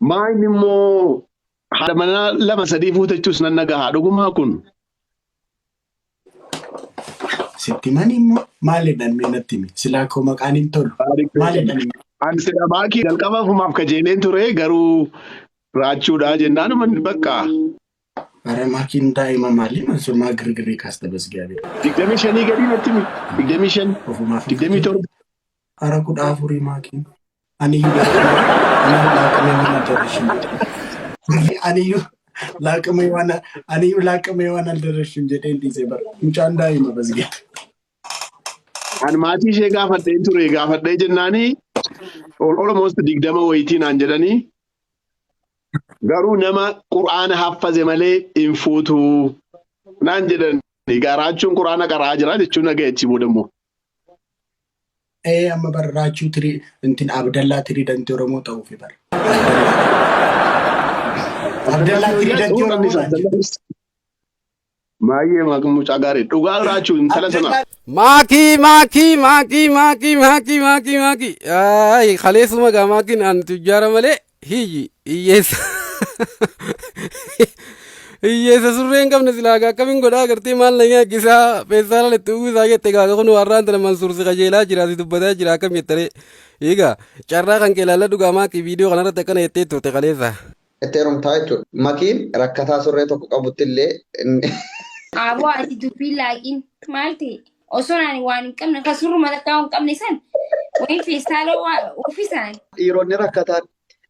Maa inni immoo haadha manaa lama sadii fuutachuus nan dhagaha. Dhugumaa kun? Sitti mani immoo maalidhaan mee natti himi. Silaa koo maqaan hin tolu. Maalidhaan himi? Ani sila maakii jalqaba ofumaaf kajeeleen ture garuu raachuudha jennaan bakka. Bara maakiin daa'ima maali? Mansuur maa girgirrii kaasta basgaabii. 25 gadii natti himi. 25, Ofumaaf hin 27. Ara 14 maakiin. Aniyyuu aniyyuu laaqamee waan aldarrashim jedhe. Aniyyuu laaqamee waan aniyyuu laaqamee waan aldarrashim jedheen dhiisee bara. Mucaan daa'ima basgee. An maatii ishee gaafadheen ture gaafadhee jennaanii almost 20 wayitii naan jedhanii garuu nama qur'aana haffaze malee hin fuutu naan jedhan. Egaa raachuun qur'aana qara'aa jira jechuun dhaga'e achi booda immoo. Ee amma bara raachuu tirii intin Abdallaa tiriidantii Oromoo ta'uufi bara. Abdallaa tiriidantii Oromoo naan jedhu. Baay'ee mucaa gaarii dhugaa raachuu intala sana. Maakii maakii maakii maakii maakii maakii maakii. Ayi kaleessuma gaa maakiin an tujjaara malee hiyyi hiyyeessa. Hiyyeessa surree hin qabne silaa gaa akkamiin godhaa gartee maal na nyaachisaa feestaala itti uwwisaa jette gaa kun warraan tana Mansuur si qajeelaa jira si dubbataa jira akkam jettaree. Egaa carraa kan kee ilaalladhu gaa maakii viidiyoo kanarratti akkana jettee turte kaleessa. Itti heerumtaa jechuudha. Makiin rakkataa surree tokko qabutti illee Aboo ati dubbii laaqiin maal ta'e osoo ani waan hin qabne ka surruma takkaa hin qabne san wayii feestaala waa uffisaan. Dhiironni rakkataan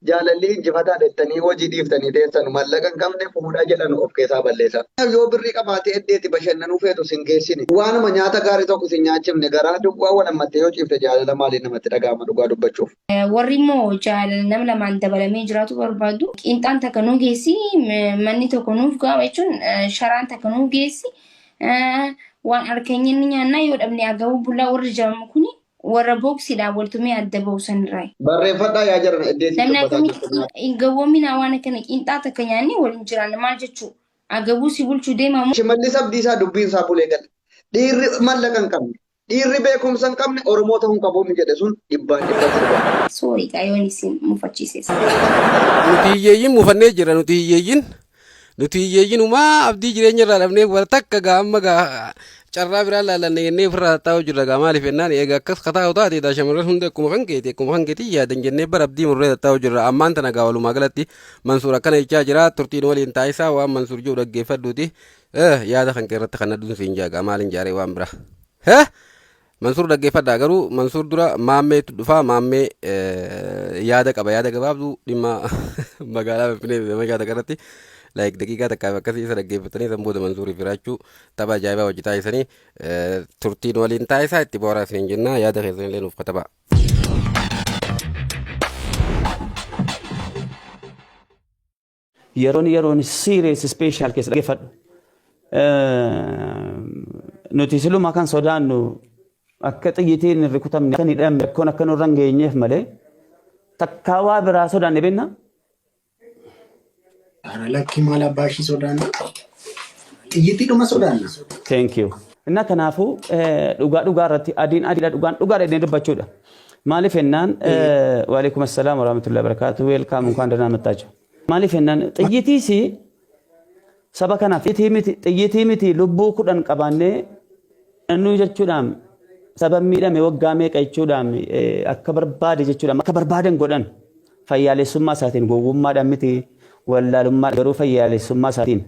jaalalli injifataa jettanii hojii dhiiftanii teessanu mallaqa hin qabne fuudha jedhanu of keessaa balleessaa. Yoo birrii qabaatee eddeeti bashannanuu feetu sin geessine waanuma nyaata gaarii tokko sin nyaachifne garaa duwwaa wal hammattee yoo ciifte jaalala maaliin namatti dhaga'ama dhugaa dubbachuuf. Warri immoo jaalala nama lamaan dabalamee jiraatu barbaadu. Qiinxaan takka nuu geessi, manni tokko nuuf ga'a jechuun sharaan takka nuuf geessi. Waan harkeenye ni nyaannaa yoo dhabne agabuu bullaa warri jedhamu kuni warra booksiidhaan wal tumee adda ba'u sanirraa. Barreeffadhaa yaa jaran eddeetiin Namni dubbataa akkamitti jirtu. hin gowwoominaa waan akkana qiinxaa takka nyaannee waliin jiraanna maal jechuu agabuu si bulchuu deema moo. Shimallis Abdiisaa dubbiin isaa bulee gala. Dhiirri mallaqa hin qabne, dhiirri beekumsa hin qabne Oromoo ta'uu hin qabu inni jedhe sun dhibbaan dhibbatti dhugaa. Sorry gaa yoon isin mufachiises. Nuti hiyyeeyyiin mufannee jirra nuti hiyyeeyyiin. Nuti hiyyeeyyiin humaa abdii jireenya irraa dhabnee bara takka gaa amma gaa carraa biraa laallanne jennee ofirraa taa'u jirra gaa maaliif jennaan eega akkas kataa'u taate daa shamarran hundi akkuma kan keeti akkuma kan keetii yaadan jennee bara abdii murree taa'u jirra ammaan tana gaa walumaa galatti Mansuur akkana jechaa jira turtiin waliin taayisaa waan Mansuur jiru dhaggeeffadhuuti yaada kan kee irratti kan adduun siin jaagaa maaliin jaaree waan biraa. Heh Mansuur dhaggeeffadhaa garuu Mansuur dura maammeetu dhufaa maammee yaada qaba yaada gabaabduu dhimma magaalaa Finfinnee fi magaalaa takka irratti like daqiiqaa takkaaf akkasii isa dhaggeeffatanii san booda Mansuuriif jiraachuu tapha ajaa'ibaa hojii taasisanii turtiin waliin taasisaa itti bohaaraa isiniin jenna yaada keessan illee nuuf katabaa. Yeroon yeroon serious special keessa dhaggeeffadhu. Nuti siluma kan sodaannu akka xiyyitiin hin rukutamne akka hin hidhamne rakkoon akka nurra hin geenyeef malee takkaa waa biraa sodaanne beekna. Ara lakki maal abbaa ishii sodaanna? Xiyyitiidhuma sodaanna. Thank you. Inna kanaafuu dhugaa dhugaa irratti adiin adiidha dhugaan dhugaadha jennee dubbachuudha. Maaliif jennaan waalaikum assalaam warahmatullahi wabarakatuh welcome እንኳን ደህና መጣችሁ። Maaliif jennaan xiyyiitiis saba kanaaf xiyyiitii miti xiyyiitii miti lubbuu 10 qabaannee nuu jechuudhaan saba miidhame waggaa meeqa jechuudhaan akka barbaade jechuudhaan akka barbaadan godhan fayyaalessummaa isaatiin gowwummaadhaan miti wallaalummaa garuu fayyaalessummaa isaatiin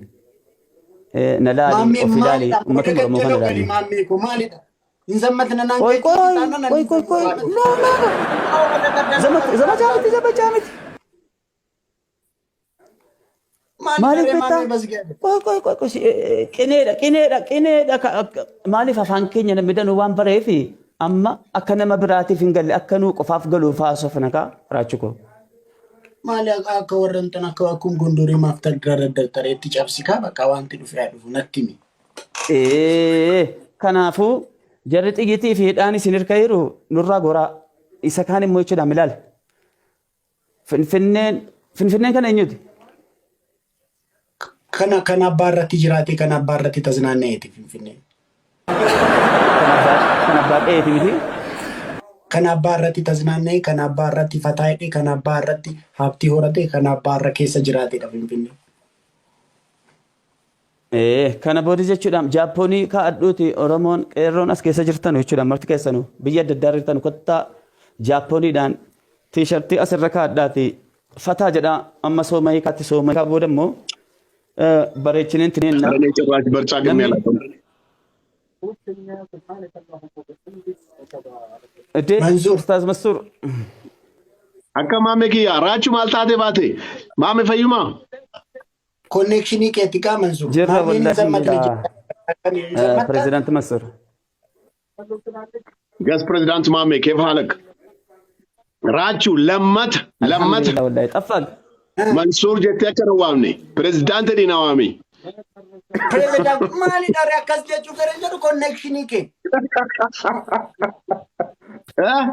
na laali Maammee of ilaali maalidha? uummatuma Qoda Oromoo kana gaddaloo gali ilaali. maammee koo maalidha? Hin zammatna naan Qoy jechuun qoy taanaan qoy ani qoy qoy no no no ዘመቻ miti ዘመቻ miti Maali maaliif daree beektaa maammee basgaabe? qoy qoy qoy qoy qineedha qineedha qineedha maaliif afaan keenya namni danuu waan bareef amma akka nama biraatiif hin galle akka nuu qofaaf galuuf haasofna kaa raachuu koo. Maali akka warra intan akka akkum gondoree maaf daddartareetti cabsi kaa bakka wanti dhufe haa dhufu natti himi. Ee, kanaafuu jarri xiyyitii fi hidhaan isin hirka jiru nurraa goraa. Isa kaan immoo jechuudhaan ilaali. Finfinneen Finfinneen kan eenyuti? Kana kan abbaa irratti jiraate kan abbaa irratti taznaanna'eeti Finfinneen. Kan abbaa kan abbaa qe'eeti miti. Kan abbaa irratti taznaanna'e, kan abbaa irratti fataa hidhe, kan abbaa irratti haabtii horate, kan abbaa irra keessa jiraatedha Finfinnee. Kana booda jechuudha Jaappoonii kaa'adhuuti Oromoon qeerroon as keessa jirtan jechuudha marti keessanuu biyya adda addaa jirtan kottaa Jaappooniidhaan tiishartii asirra kaa'adhaati fataa jedhaa amma sooma hiikaatti sooma hiikaa booda immoo bareechineen tineenna. Sareen cirraachi barcaa kennee Namni laata. Iddee Mansuur. Ustaaz Mansuur. Akka maame kiyya raachuu maal taate baate maame fayyumaa. Konnekshinii keetti kaa Mansuur. Jirra Maameen hin wallaahi zammatne jira. Akkamiin hin zammatta? Pirezidaanti Mansuur. Gas pirezidaanti maame keef haalak. Raachuu lammata lammata Alhamdulillah wallahi xaffaan. Mansuur jettee akka hin waamne pirezidaanti dhiina waami. Pirezidaant maali dharee akkas jechuu fedhan jedhu konnekshinii kee. Eh?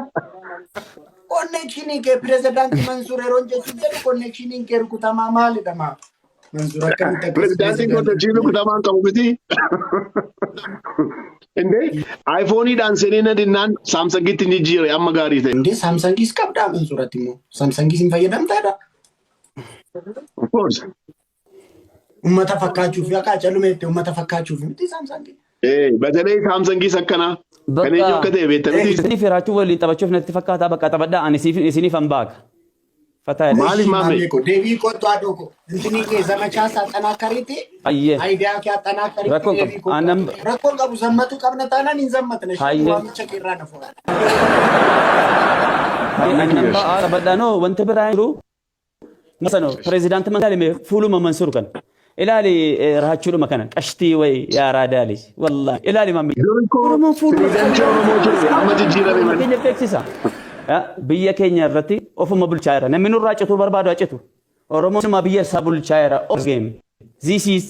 Konnekshinii kee pirezidaanti Mansuur yeroo jechuu jedhu konnekshinii kee rukutamaa maalidha maa? Mansuur akkamitti akkas Pirezidaantiin kun pirezidaanti? sochii rukutamaa hin qabu miti. Indee aayifooniidhaan seenee na dinnaan saamsangitti hin jijjiire amma gaarii ta'e. Indee Saamsangiis qabdaa Mansuuratti immoo. Saamsangiis hin fayyadamtaadha. Of course. Uummata fakkaachuuf akka calumeetti uummata fakkaachuuf miti Saamsangii. Batalee saamsangiis akkanaa. Kan eenyu akka ta'e beekta miti. Isinii fi raachuu waliin taphachuuf natti fakkaata bakka taphadhaa ani isiniif han baaka. Fataa jedhe. Maaliif Ishi maame? maamee koo deebii kottu haadhoo koo. Intinii kee zamachaa saaxanaa kariitti Ayyee. aayidiyaa kee axanaa kariitti Rakkoon deebii qabu. kottu Aannan haadhoo koo. Rakkoon qabu zammatu qabna taanaan hin zammatne. Isheen Hayyee. waamicha kee irraa na fuudha. Aannan ba'aa taphadhaa noo wanta biraa hin jiru. Masano pirezidaanti Mansuur fuuluma Mansuur kan. Ilaali raachuudhuma kana qashtii wayi yaa raadaali. Wallaahi ilaali maammi. Dur koo Oromoon fuuluma pirezidaantii Oromoo ture amma jijjiirame biyya malee. keenya beeksisa. Biyya keenya irratti ofuma bulchaa jira. Namni nurraa cituu barbaadu haa citu. Oromoon suma biyya isaa bulchaa jira. Game. This is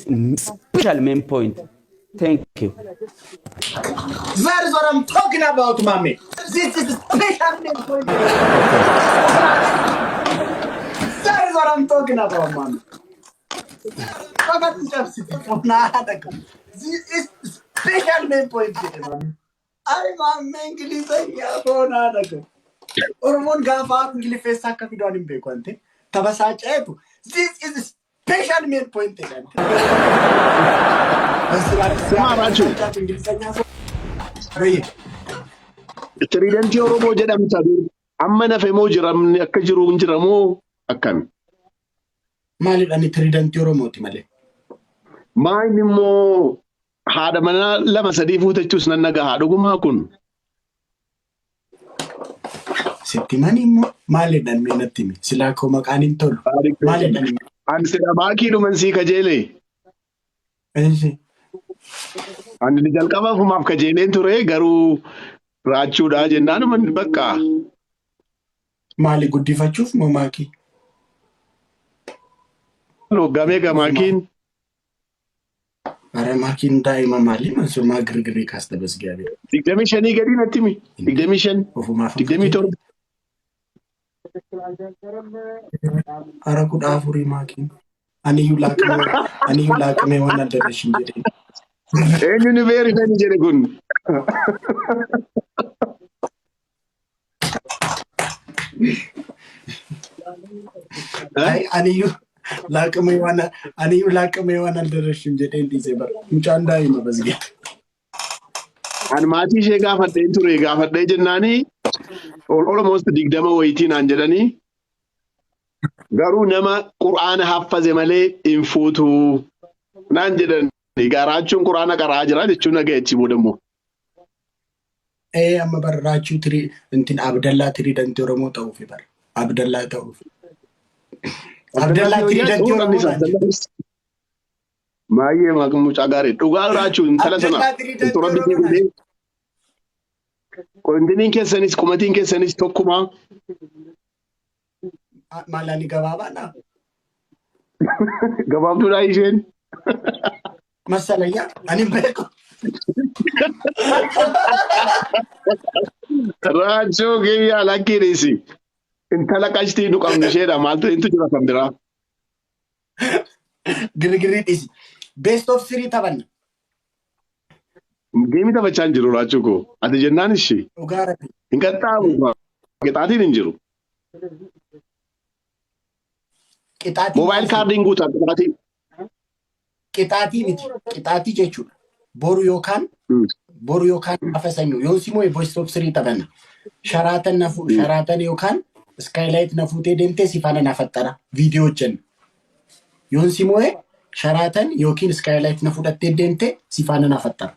special main point. Thank you. That is what I'm talking about, mami. This is special main point. That is what I'm talking about, mami. Fakati cabsite. Qonnaa haadha qabu. This is special main point jedhe mami. Ay maammee Ingilizanya foonaa haadha qabu. Oromoon gaafa Ingiliffeessaa akka fidu ani hin beeku ante. Tabasaaca'eetu. This is special main point jedhe ante. Simaa Raachuu. Ingilizanya Bayyee. Tiriidantii Oromoo jedhamta dur. Amma nafe moo jiramni akka jiru hin jiramoo akkami? Maalidha ani tiriidantii Oromooti malee. Maa inni immoo haadha manaa lama sadii fuutachuus nan dhagaha dhugumaa kun. Sitti mani immoo maalidha mee natti himi. Silaa koo maqaan hin tolu. Maalidha inni? Ani sila maakiidhuman sii kajeele. Eeshi. Ani jalqaba ofumaaf kajeeleen ture garuu raachuudha jennaan bakka. Maali guddifachuuf moo maakii? Waggaa meeqa maakiin? Ara maakiin daa'ima maali? Mansuur maa girgirii kaasta basgaabii. 25 gadi natti himi. 25, Ofumaaf 27. Ara 14 maakiin. Aniyyuu laaqamee waan adda ishin jedheen. Eenyu ni beerisani jedhe kun? Ay aniyyuu laaqamee waan aldarrashim jedheen dhiisee bara. Mucaan daa'ima basgee. Ani maatii ishee gaafadheen ture gaafadhee jennaanii almost 20 wayitii naan jedhanii garuu nama qur'aana haffaze malee hin fuutu naan jedhan. Egaa raachuun qur'aana qaraa jira jechuun dhaga'e achi booda immoo. Ee amma bara raachuu tirii intin Abdallaa tiriidantii Oromoo ta'uufi bara. Abdallaa ta'uufi. Abdallaa tiriidantii Oromoo naan jedhu. Baay'ee mucaa gaarii dhugaa raachuu intala sana Abdallaa tiriidantii utuu rabbi Oromoo naan godhee qontiniin keessanis qumatiin keessanis tokkuma. Maal ani gabaabaadha? Gabaabduudha isheen. Masalayyaa ani hin beeku. Raachuu kiyyaa lakkiidhisi. Intala qashtii nu qabnu isheedha maaltu intu jira kan biraa. Girgirii dhiisi. Best of three taphanna. Geemii taphachaa hin jiru Raachuu koo. Ati jennaan ishee Dhugaa rabbi. hin qaxxaamu qixaatiin hin jiru. Qixaatii Moobaayil maal kaardiin guutaa qixaatiin. Qixaatii miti. Qixaatii jechuudha. Boru yookaan boru yookaan gaafa sanyuu yoo si moo'e best of three taphanna. Sharaatan na fu sharaatan yookaan skylight na fuutee deemtee si faana na faxxara viidiyoo hojjenna. Yoon si moo'e sharaatan yookiin skylight na fudhattee deemtee si faana na faxxara.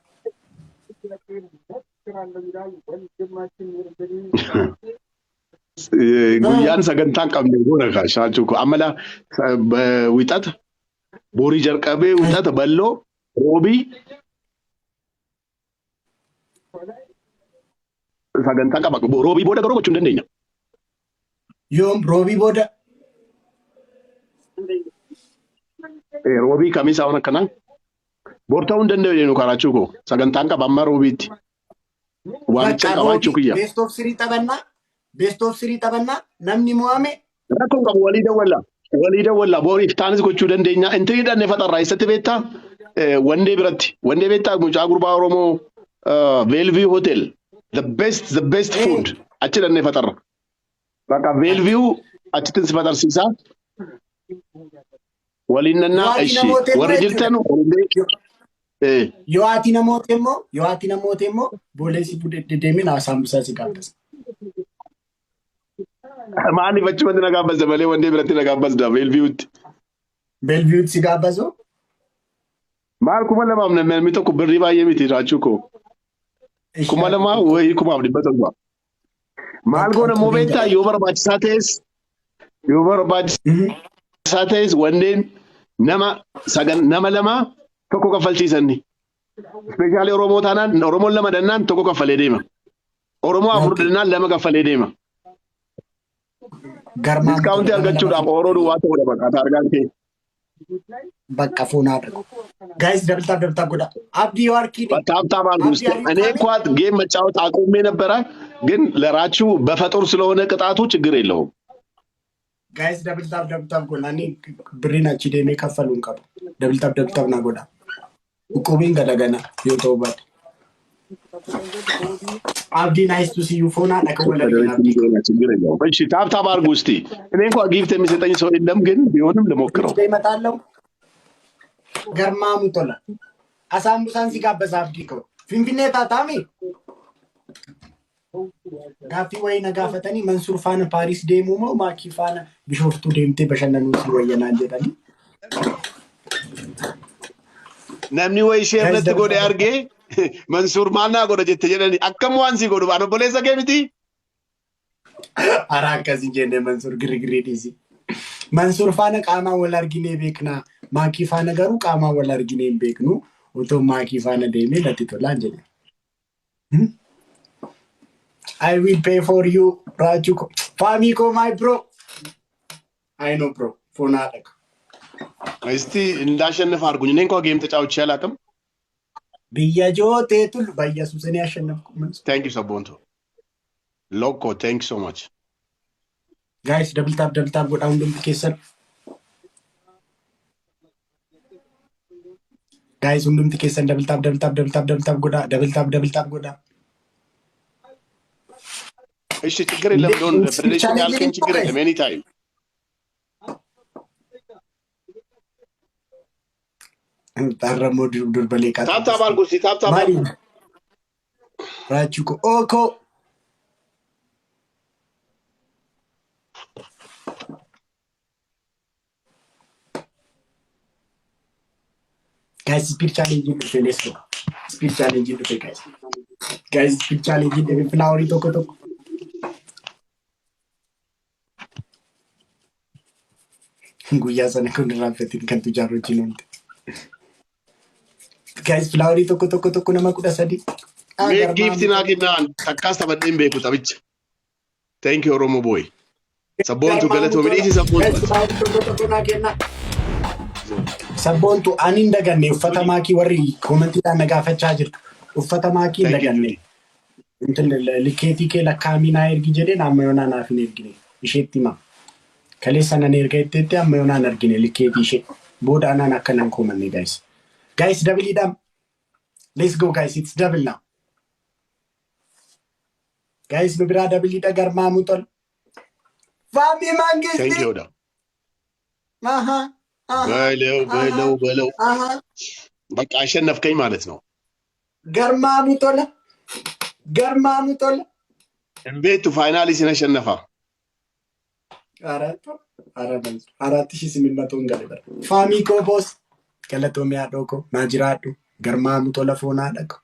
Guyyaan sagantaa hin qabne goona kaa shaachuu koo. Amala wixata borii jalqabee wixata balloo roobii sagantaa qaba. Roobii booda garuu gochuu hin dandeenya. Yoom roobii booda Roobii kamisaa waan akkanaa. Bor ta'uu hin danda'u jedhu karaachuu koo. Sagantaan qaba amma roobiitti. Waamicha bakka qabaachuu roobii kiyya. best of three taphannaa best of three taphannaa namni mo'ame Rakkoon qabu walii dawwalla. Walii dawwalla. Boriif taanis gochuu dandeenya. Inti hidhanne faxarraa eessatti beektaa? Wandee biratti. Wandee beektaa mucaa gurbaa Oromoo Veelview Hotel. The best food. Achi hidhannee faxarra. Bakka Veelview achitti si faxarsiisaa. Waliin Yoo nannaa ati ishi. namoota immoo Warri jechuudha. jirtan walillee. Yoo ati namoota immoo yoo ati namoota immoo boolee si fuudhee deemee saambusaa si gaabbasa. Maaliif achumatti na gaabbasta malee wandee biratti na gaabbasta Veelviewtti. Beelviiwutti si gaabbasu. Maal 2000 namni tokko birrii baay'ee miti raachuu koo. 2000 wayii 1700. Maal goona immoo beektaa yoo barbaachisaa ta'es yoo barbaachisaa ta'es wanneen nama sagal nama lama tokko kaffalchiisanni. Ispeeshaalii Oromoo taanaan Oromoon lama dannaan tokko kaffalee deema. Oromoo afur dannaan lama kaffalee deema. Garmaan Diskaawuntii argachuudhaaf Oromoo duwwaa ta'uudha bakka argaan kee. Bakka foonaa dhaqu. Guys, double tap double tap godha. Abdii yoo harkiin Tap tap አድርጉ እስኪ። አብዲ እኔ እንኳ game መጫወት አቁሜ ነበረ፣ ግን ለራችሁ በፈጡር ስለሆነ ቅጣቱ ችግር የለውም። Guys, double tap double tap godha. Ani birriin achi deemee kaffaluu hin qabu. Double tap double tap naa godha. Uqubiin galagana yoo ta'u baate. Abdii, nice to see you. Foonaa dhaqa wal argina abdii. ችግር የለውም። እሺ tap tap አድርጉ እስቲ። እኔ እንኳ gift የሚሰጠኝ ሰው የለም፣ ግን ቢሆንም ልሞክረው። ይመጣለሁ። Garmaamu tola. Asaambusaan si gaabbasa abdii koo. Finfinnee taataami. Gaaffii wayii na gaafatanii Mansuur faana Paaris deemuu moo Maakii faana Bishooftuu deemtee bashannanuu si wayyanaan jedhanii. Namni wayi ishee Guys, irratti double godhe tap. argee Mansuur maal naa godha jette jedhani akkam waan si godhu waan obboleessa kee miti. Hara akkas hin jenne Mansuur girgirii dhiisi. Mansuur faana qaamaan wal arginee beekna. Maakii faana garuu qaamaan wal arginee hin beeknu. Otoo maakii faana deemee natti tolaan jedhe. I will pay for you, Raju. Faami ko, my bro. I know, bro. Foonaa dhaqa. እስቲ እንዳሸንፍ አድርጉኝ። እኔ እንኳ game ተጫውቼ አላውቅም። Biyya jootee tullu በኢየሱስ እኔ ያሸነፍኩ መንሱር። Thank you ሰቦንቶ ሎኮ thank so much። Guys, double tap double tap godhaa hundumti keessan. Guys, hundumti keessan double tap double tap double tap double tap godhaa double tap double tap godhaa. እሺ ችግር የለም። ዶን ፌዴሬሽን ያልከኝ ችግር የለም። Any time. Xarramoo durbalee Tap tap አድርጉ እስቲ tap tap Maali? አድርጉ። Raachuu ko ookoo. Guys, speed challenge dhufe, let's go. Speed challenge dhufe, guys. Guys, speed challenge dhufe, flowerii tokko tokko. Guyyaa sana kun irraanfatiin kan tujaar wajjin oomte. Guys, flowerii tokko tokko tokko nama 13. Mee gift naa kennaan takkaas taphadhee hin beeku taphicha. Thank you Oromo boy. Sabboontu galatoomi dhiisi sabboontu. Tokko tokko naa kennaa. Sabboontu ani hin daganne uffata maakii warri commentiidhaan na gaafachaa jirtu. Uffata maakii hin Thank you, daganne. Intin likeetii kee lakkaa'amii naa ergi jedheen amma yoonaa naaf hin ergine. Isheetti hima. Kaleessa nan erga jetteetti amma yoonaa hin argine likeetii ishee. Booda anaan akka nan koomanne guys. Guys, doubleiidhaan. Let's go, guys. It's double now. Guys, nu biraa double iidha garmaamuu tola. Faamii Thank Mangistii. you Oda. Aha. Aha. በለው በለው በለው Aha. በቃ አሸነፍከኝ ማለት ነው። Garmaamuu tola. Garmaamuu tola. ቤቱ finally ሲነሸነፋ አራት 4800 gale bara. Faamii koo boos galatoomi haadhoo koo naa jiraadhu garmaamuu tola foonaa dhaqu.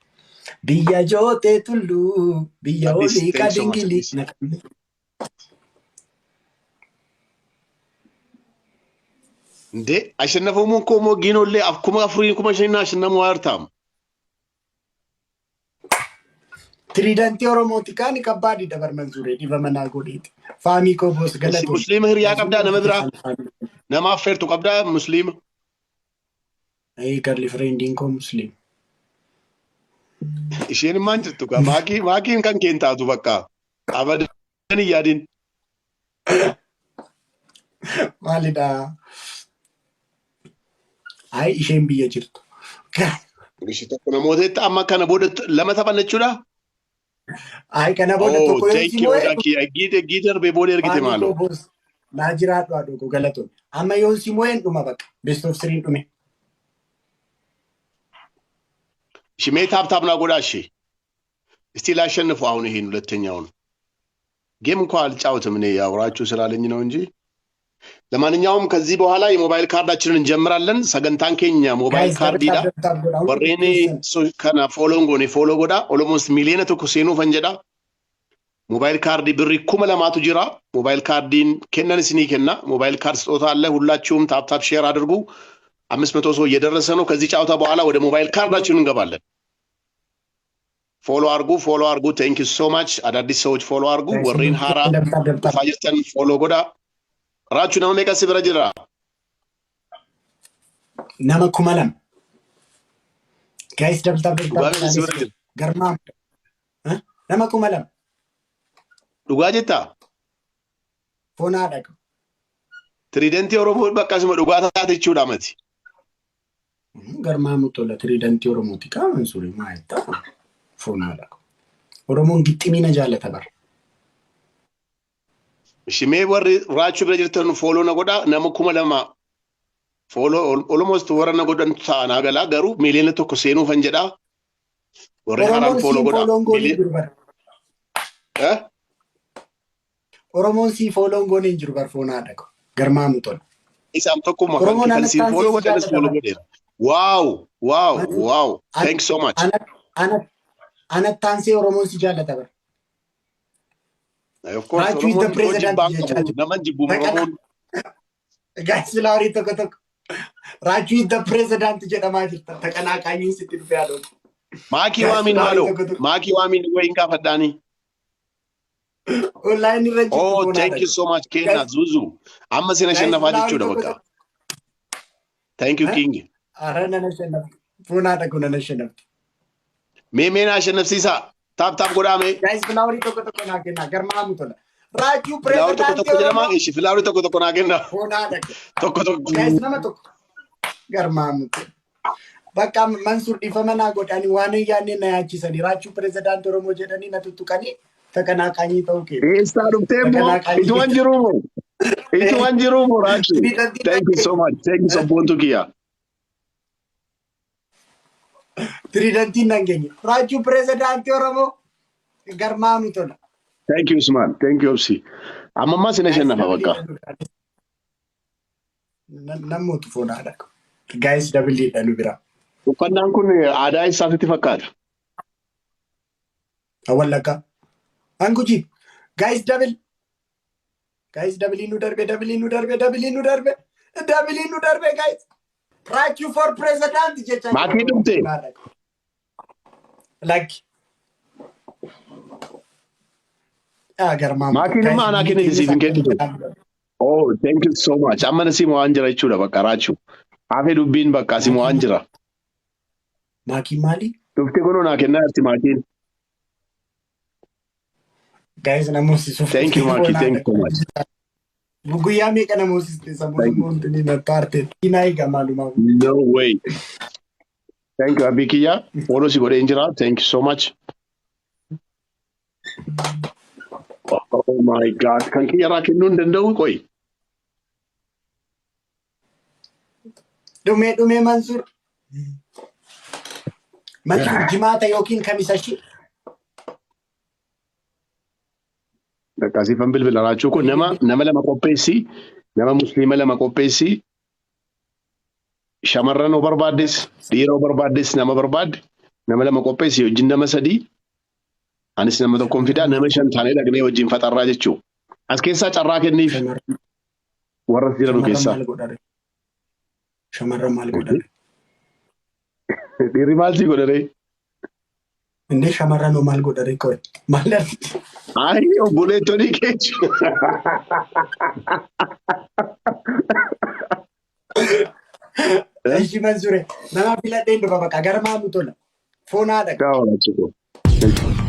Biyya jootee tulluu biyya Addis, olii thank you so much, qadingilii. Addis. እንዴ አሸነፈው እኮ ሞጊኖሌ 4000 5000 አሸነሙ አርታም Tiriidantii Oromooti kaani kabbaadidha bar Mansuuree dhiba manaa godheeti. Faamii koo boos galatoomi. Musliima hiriyaa qabdaa nama biraa nama affeertu qabdaa musliima. Girlfriend iin koo musliima. Isheen immaan jirtu gaa maakii maakiin kan keen taatu bakka abadan hin yaadin. Maalidha? Ayi isheen biyya jirtu. Ishee tokko namoota amma kana booda lama taphanna jechuudha. Ayi kana booda Oh, tokko yoo thank si you moo'e Odaakii. Giite giite darbee booda ergite Faamii maaloo. koo boos naa jiraadhu haadhoo koo galatoon. Amma yoo si moo'een dhuma bakka. Best of three dhume. Ishee tap tap ና ጎዳ እሺ። እስቲ ላሸንፉ አሁን ይሄን ሁለተኛውን game እንኳ አልጫወትም እኔ ያውራችሁ ስላለኝ ነው እንጂ። ለማንኛውም ከዚህ በኋላ የሞባይል ካርዳችንን እንጀምራለን። Sagantaan keenya ሞባይል Guys, double tap kaardiidha. Double tap godha. Hundi Warreen keessan. Kana follow n goone follow godha. Almost 1 million seenuufan jedha. ሞባይል kaardii birrii 2000tu jira. ሞባይል ካርዲን kennan isinii kenna. ሞባይል ካርድ ስጦታ አለ። ሁላችሁም tap tap share አድርጉ። 500 ሰው እየደረሰ ነው። ከዚህ ጨዋታ በኋላ ወደ ሞባይል ካርዳችን እንገባለን። Follow አርጉ፣ follow አርጉ። Thank you so much። አዳዲስ ሰዎች follow አርጉ። Guys, Warreen haaraa double tap double tap. dhufaa jirtan follow godha. Raachuu nama meeqa si bira jira? Nama 2000. Guys, double tap double Dhugaa tap meeqa si godha. bira jira? Garmaam. Nama 2000. Dhugaa jettaa? Foonaa dhaqu. Tiriidentii Oromoo bakka asuma dhugaa taate jechuudha mati. Garmaamuu tola tiriidantii Oromooti kaa Mansuurii maa jettaa? Foonaa dhaqu. Oromoon gixximiina jaalata bara. Shimee warri raachuu bira jirtan follow na godha. Nama 2000 follow almost warra na godhan ta'a naa galaa garuu 1 million seenuufan jedha. Warri haaraan Oromoon follow siin godha. Follow n goone hin jiru bara. Eh? Oromoon sii follow n goone hin jiru bara foonaa dhaqu. Garmaamuu tola. Isaan tokkuma kan Oromoon kan siin anattaan follow si godhanis jaalata follow bara. godheera. Wow wow wow thank you so much. Anattaansee Oromoon si jaalata bara. Of course Raachuu is the Oromoon hojii president jibbaan jechaa qabu jiru. nama jibbu Oromoon. Guys, filaarii tokko tokko. Raachuu is the president jedhamaa jirta. Taqanaaqaanyiin sitti dhufee haadha. Maakii Guys, waamiin filaarii maaloo tokko tokko. maakii waamiin wayiin gaafadhaanii. Online irra jirtu Oh, foonaa thank you dhaqu. so much Kenna Guys, Zuzu. Amma sina guys, shannafaa filaarii jechuudha tokko bakka. tokko. Thank you Eh? King. Ara nana shannafti. Foonaa dhaqu nana shannafti. Mee mee naa shannafsiisaa. Tap tap godhaa mee. Guys, filaarii tokko tokko naa kennaa. Garmaamu tola. Raachuu Filaarii tokko pirezidaantii tokko jedhama. Oromoo Ishi filaarii tokko tokko naa kenna. foonaa dhaqu. Tokko tokko. Guys, nama tokko. Garmaamu tola. Bakka Mansuur dhiifama naa godhanii waan hin yaadne na yaachisanii raachuu pirezidaantii Oromoo jedhanii na tuttuqanii taqanaaqaanyii ta'uu kee. Eessaa dhuftee immoo Taqanaaqaanyii. ituman jiruu moo? Ituman jiruu moo Raachuu? Thank you so much. Thank you so boontu kiyya. Tiriidantiin nan geenye. Raachuu pirezidaantii Oromoo garmaamu tola. Thank you Usman. Thank you Obsi. Amma ammaa sina shannafa bakka. Namoota foonaa dhaqu. Guys, double iidha nu biraa. Uffannaan kun aadaa isaatitti fakkaata. Wallaggaa. Anguji. Guys, double. Guys, double nu darbe, double nu darbe, double nu darbe. Double nu darbe, guys. Raachuu for president jechaa jira. Maatii dhumte? Lakki. Ah, garmaamu. Maatiin immoo anaa kennite siif hin kennitu. Oh, thank you so much. Amma na si mo'aan jira jechuudha bakka Raachuu. Hafe dubbiin bakka si mo'aan jira. Maakiin maali? Dhuftee kunoo naa kennaa jirti maatiin. Guys, namoosisuuf. Thank you Maaki. Thank you so much. Guyyaa meeqa namoosiste sammuu Thank you. wanti na taarte. Dinaa egaa maalumaa. No way. Thank you Abbii kiyya. Follow si godheen jira. Thank you so much. Oh my God. Kan kiyya irraa kennuu hin danda'u qoyi. Dhumee dhumee Mansuur. Mansuur jimaata yookiin kamisa ishii. Bakka siifan bilbila raachuu kun nama lama qopheessi. Nama musliima lama qopheessi. Shamarran hoo barbaaddes dhiira hoo barbaaddes nama barbaadde nama lama qopheessi wajjin nama sadii. Anis nama tokkoon fidaa nama shan taanee dhaqnee wajjin faxarraa jechuu. As keessaa carraa kenniif Shamarran warra as jiranu shamarran keessaa. maal godhare? Shamarran maal godhare? Dhiirri maal sii godharee? Indee shamarran hoo maal godhare qoy? Maal argite? Ayi obboleettonni keechu. Ishi Mansuure nama filadheen dhufa bakka garmaamu tola. Foon haadha. Ciao, Raachuu.